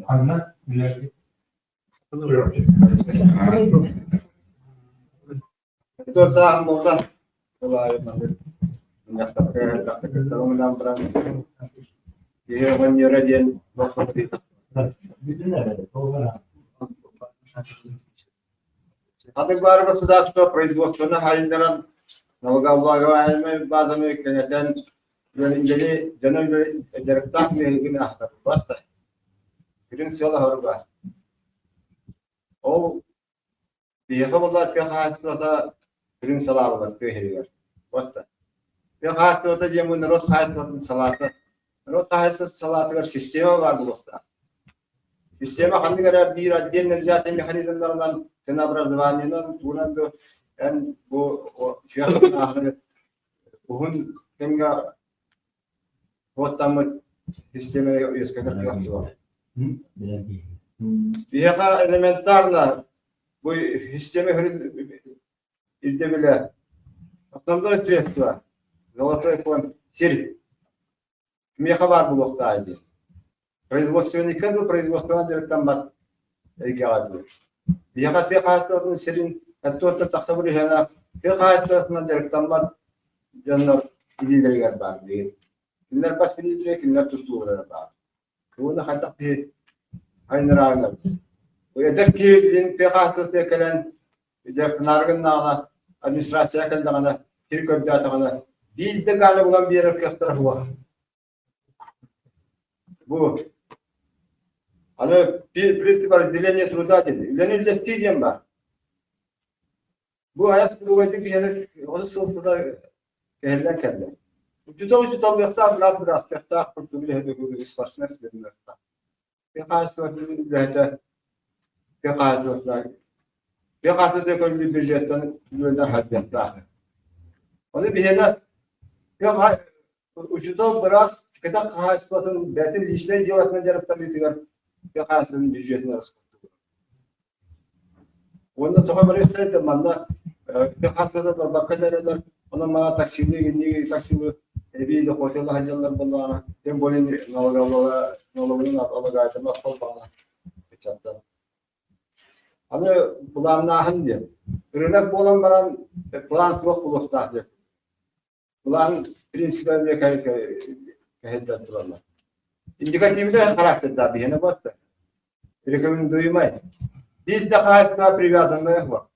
Ханна үлэлиир? Сааһым буолла. Киһи оҕонньоро диэн Ханнык баар государство производствоны хайыннаран налогооблагаемай базаны кэҥэтэн үлэлиҥгэни дьоно дьарыктаах миэһигин аһатарбат да. Сүрүн сыала-соруга. Ол Биһиэхэ буолла тыа хаһаайыстыбата сүрүн салаа буолар тыа иһигэр. Вот Тыа хаһаайыстыбата диэн бу норуот хаһаайыстыбатын салаата. Норуот хаһаайыстыбатын салаатыгар система баар буолуохтаах. Система ханнык эрэ биир отдельно взятый механизмнарынан, ценообразованиенан, тугунан да эн бу уһун кэмҥэ уоттаммыт систиэмэ үөскэтэр кыах суох. Биһиэхэ элементарно бу систиэмэ ирдэбилэ основное средство золотой фонд сир кимиэхэ баар буолуохтаах диэн. Производственникка дуу, производствоҕа дьарыктаммат эйгэҕэ дуу. Биһиэхэ тыа хаһаайыстыбатын сирин туохтан тахса бырыһыана тыа хаһаайыстыбатынан дьарыктаммат дьоннор илиилэригэр баар билигин. Кинилэр бас билиилэрэ, кинилэр тустуулара баар. Уонна хайдах киһи айнырааҕынан. Эдэр киһи билигин тыа хаһаайыстыбатыгар кэлэн дьарыктанаары гыннаҕына, администрация кэллэҕинэ, сир көрдөөтөҕүнэ, биир да гааны булан биэрэр кыахтара суох. Бу аны принцип разделения труда диэн үлэни үллэстии диэн баар. Бу айас кулугайдык киһини 30 сыл сыта кэһиллэн кэллэ. Учуутал учууталлыахтаах, быраас быраастыахтаах, курдук үлэһит спортсмен спортсменныахтаах. Тыа хаһаайыстыбатын үлэһитэ тыа хаһаайыстыбатынан тыа хаһаайыстыбата көрүллүү бюджеттан үбүлэнэр хайдыахтаах. Ону биһиэнэ тыа учуутал быраас кэтэх хаһаайыстыбатын бэйэтин личнэй дьыалатынан дьарыктаныытыгар тыа хаһаайыстыбатын бюджетин ороскуоттуур. Уонна тоҕо барыахтарай да манна тыа хаһаайыстыбата барбакка да эрэлэр, онон мана таксилыы инники таксилыы эбии дохуотула сылдьаллар буоллаҕына, тем более налоговый налагаемый буоллаҕына ыччаттар. Аны былааннааһын диэн. Рынок буолан баран план суох буолуохтаах диэн. Былаан принципа эмиэ кэһиллэн тураллар. Индикативнай характердаах биһиэнэ буолла. Рекомендуемай. Биир да хаһаайыстыба привязанная суох.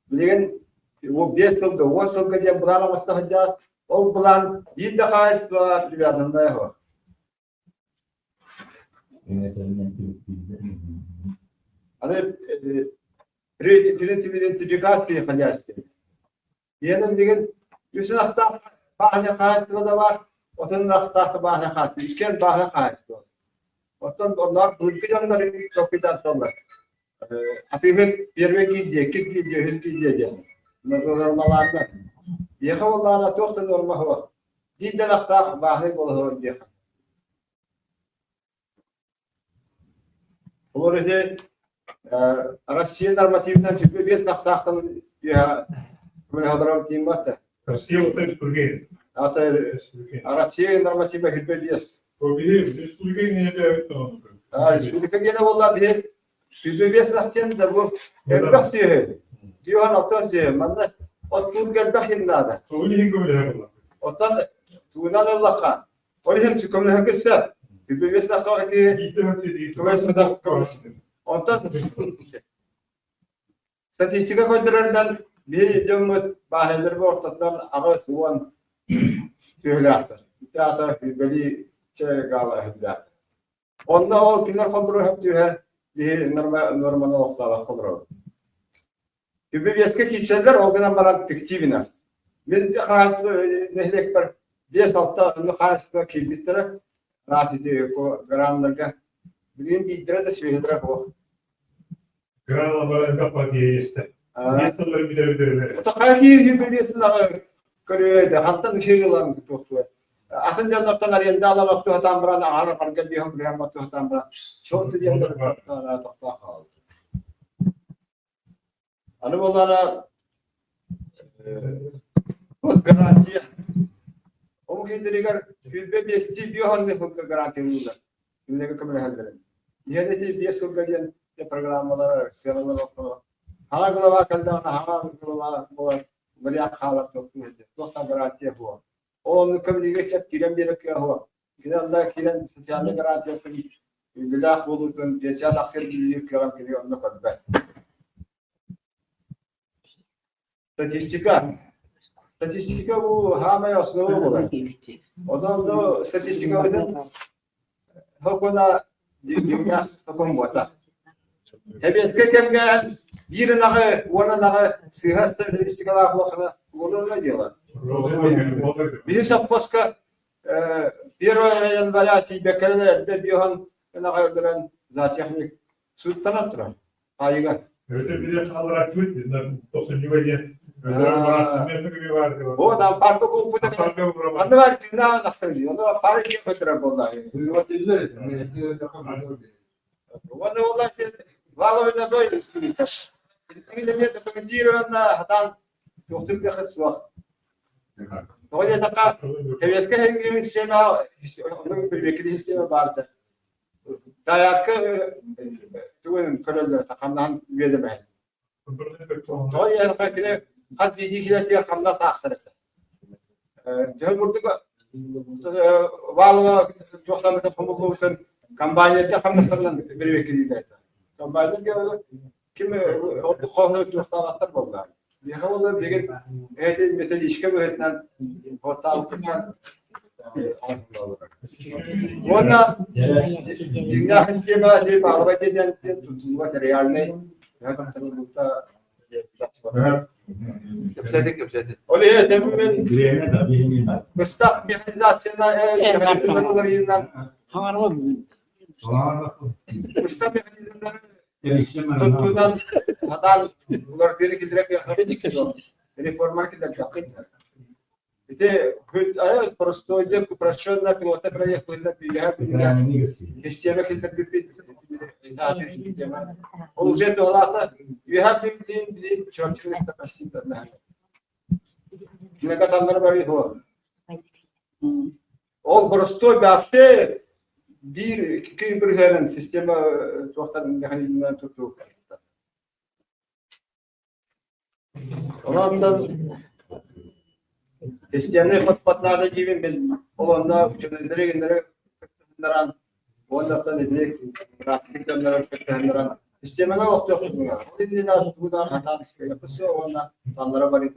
Билигин 5 сылга, 10 сылга диэн былаан оҥосто сылдьар. Ол былаан биир да хаһаайыстыба привязанная суох. Аны принцип идентификации хозяйства. Диэним билигин үс ынахтаах бааһына хаһаайыстыба да баар, отун ынахтаах бааһына хаһаайыстыба, иккиэн бааһына хаһаайыстыба. Оттон онноох былыргы дьоннор толкуйдаан Атыыһыт первый гильдия, иккис гильдия, үһүс гильдия диэн нормалааннар. Биһиэхэ буоллаҕына туох да норма суох. Биир да ынахтаах бааһынай буола диэххэ. Олор ити Россия нормативынан сүрбэ биэс ынахтаахтан үөһэ көмөлөһө тиийбэт да. Россия вот республика. Ата Россия норматива сүрбэ биэс. Республика Республика гена буолла биһи сүрбэ биэс ынах диэн да бу элбэх сүөһү. Биохан алтан сүөһү. Манна оттуур элбэх иһин наада. Ол иһин көмөлөһөр буолла. Оттон тугунан ыллахха Ол иһин көмөлөһөргө сөп. Онтон статистика көрдөрөрүнэн биир дьоммут бааһынайдарга ортотунан 80 сүөһүлээхтэр. Ити аата сүүрбэлии гаала үһүлээхтэр. Онно ол кинилэр холборуһап түһэр биһи норманы олохтообокко олоробут. Үбү-биэскэ киирсэллэр, ол гынан баран фиктивно. Мин хаһаайыстыба нэһилиэкпэр биэс-алта онно хаһаайыстыба киирбиттэрэ, араас ити граннарга. Билигин биирдэрэ да сүөһүлэрэ суох. Гран элбэх партия истэ. Биэс тыллары бүтэр-бүтэрилэр. Ото хайа киһи үбү-биэс тыллары көрүө хантан үсүр ылан туохтуа. Атын дьоннортон аренда ылан отту сатаан баран аҕар барга биэһин билиһэн отту сатаан баран чорт диэн тохтоох хаалды. Аны буоллаҕына Госгарантия. Омук сирдэригэр 25 биэс сылга гарантиялыыллар. Кинилэргэ көмөлөһөллөрүн. Иһэн ити 5 сылга диэн программалар, сыаналар охторо. Хаҥа глава кэллэҕинэ хаҥа глава буолар, вариант хаалар туох гарантия буолар. Ол оннукка билиҥҥи ыччат киирэн биэрэр кыаҕа суох. Кини онно киирэн социальнай гарантияттан үлэлээх буолуутун, пенсия тахсар билиир кыаҕын кини онно көрбөт. Статистика. Статистика бу хаамай основа буолар. Онон бу статистикабытын сокуона дьиҥнээх сокуон буолла. Сэбиэскэй кэмҥэ биир ынаҕы, уон ынаҕы сыыһа статистикалаах буоллаххына уголовное дело. Биһи сопхуоска 1 января тиийбэккэ эрдэ биоһон ынаҕы өлөрөн зоотехник сууттанан турар. Хаайыга. О, там парка куппута. Ханна бар тыынаа тахсар дии. Ону пара киһи көтөрөр буоллаа. Уонна буолла валовый надой эмиэ документированно хатаан туохтур суох. Тоҕо диэтэххэ, сэбиэскэй хэҥҥиин систиэмэ оннук привлекли систиэмэ баарда. Доярка тугун көрөллөр хамнаһын үөдэмэһин. Тоҕо диэтэххэ кини хас биирдии килэтигэр хамнас аахсар этэ. Төһө курдук Валова туохтаабыта хомуллубутун комбайнерга хамнастарынан бэрэбиэркэлииллэр этэ. Комбайнер ким ордук хоһу туохтаабаттар буолла. Биһиэхэ буолла билигин эти методичка быһыытынан оттаабыттан Уонна дьиҥнээх система палубай диэн тутуллубат реальнай Кэпсээтин кэпсээтин. Ол иһин этэммин быстах механизацияны уларыйынан быстах механизмнары туттуунан сатаан уларытыыны киллэрэ реформа киллэрбэккин. Ити простой упрощенная пилотный проект быһыытынан билиһэ система киллэрбиппит система. Ол уже туһалаата үөһэ билин билин чөрчү Кинега таннары бары Ол боростуой вообще биир икки бырыһыанын система туохтан механизмынан тутуу. Онон системный подход надо диибин мин ол онно ученыйдары гиннэри кыттыһыннаран уоннаттан итини практик дьоннору кыттыһыннаран системаны олохтуохпут. Ол иннинэ тугу да хатаан уонна таллара барыы.